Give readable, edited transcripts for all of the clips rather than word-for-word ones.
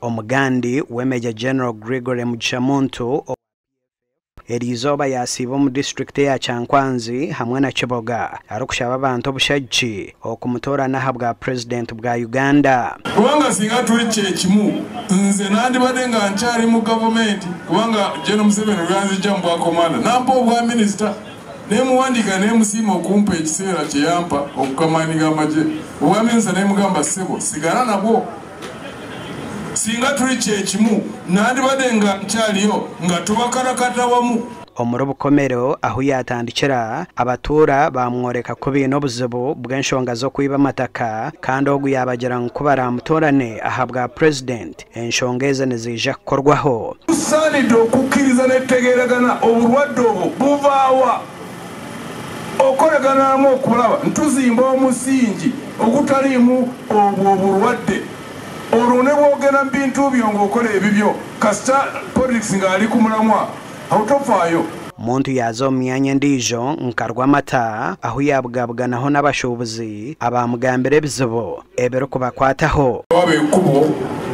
Omugandi we Major General Gregory Mugisha Muntu eriizooba yaasiiba omu disiturikiti eya Kyankwanzi hamwe na Kiboga arikushaba abantu obushagiki okumutoorana ahabwa Purezidenti bwa Uganda. Kubanga singa tuli kyekimu, nze nandibadde nga nkyali mu gavumenti, kubanga General Museveni lwe yanzijja mu bwakomanda nampa obwa minisita, nemuwandiika nemusiima okumpa ekiseera kye yampa okukamandinga amagye obwa minisita, nemugamba, "Ssebo, sigala nabwo." Singa tuli kyekimu, nandibadde nga nkyaliyo nga tubakarakata wamu. Omuri Bukomero ahu yatandikira, abatuura bamworeka ku baine obuzibu bw'enshonga z'okwiba amataka, kandi ogu yabagira ngu ku baramutoorane ahabwa purezidenti, enshonga ezi niziija kukorwaho. Tusaanidde okukkiriza netutegeeragana obulwadde obwo buvaawa, okoleganamu okulaba ntuzimba omusingi ogutaliimu obwo obulwadde. Olwo ne bwogenda mu bintu byo ng'okola ebibyo, kasita politics ng'ali ku mulamwa, awo tofaayo. Muntu yaza omu myanya endiijo nka Rwamata, ahu yabugabuganaho n'abashuubuzi abamugambira ebizibu ebirikubakwataho. Waba ekkubo,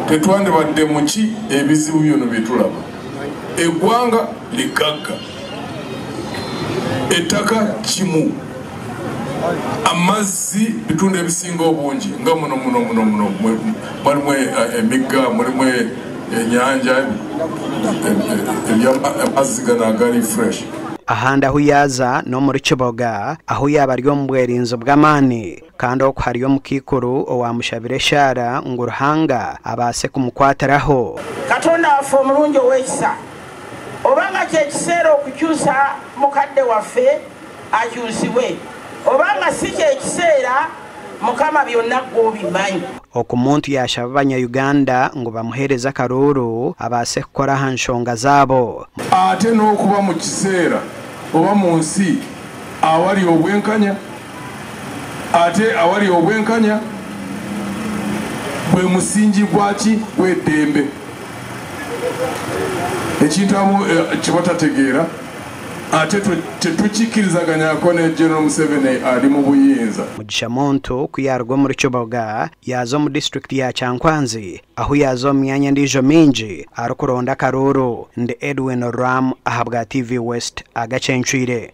tetwandibadde muki ebizibu byono bye tulaba. Eggwanga ligagga, ettaka kimu, amazzi bitundu ebisinga obungi nga muno muno muno muno mulimu emigga, mulimu enyanja, amazzi gano agali fresh. Ahandi ahu yaaza n'omuri Kiboga, ahu yaaba ari omu bwerinzi bw'amaani, kandi oku hari omukaikuru owamushabira eshaara ngu Ruhanga abaase kumukwatiraho. Katonda waffe omulungi ow'ekisa, obanga kyekiseera okukyusa mukadde waffe, akyusibwe, obanga si kyekiseera, Mukama, byonna gw'obimanyi. Oku Muntu yashaba Abanyayuganda ngu bamuheereze akaruuru abaase kukora aha nshonga zaabo. Ate n'okuba mu kiseera oba mu nsi awali obwenkanya, ate awali obwenkanya bwe musingi gwaki gw'eddembe. Ekintu amu kyebatategeera, ate tetukikkirizaganyako ne General Museveni ali mu buyinza. Mugisha Muntu ku yaruga omuri Kiboga, yaza omu disitulikiti ya Kyankwanzi, ahu yaza omu myanya endiijo mingi arikuronda akaruuru. Ndi Edwin Ram ahabwa TV West, agacencwire.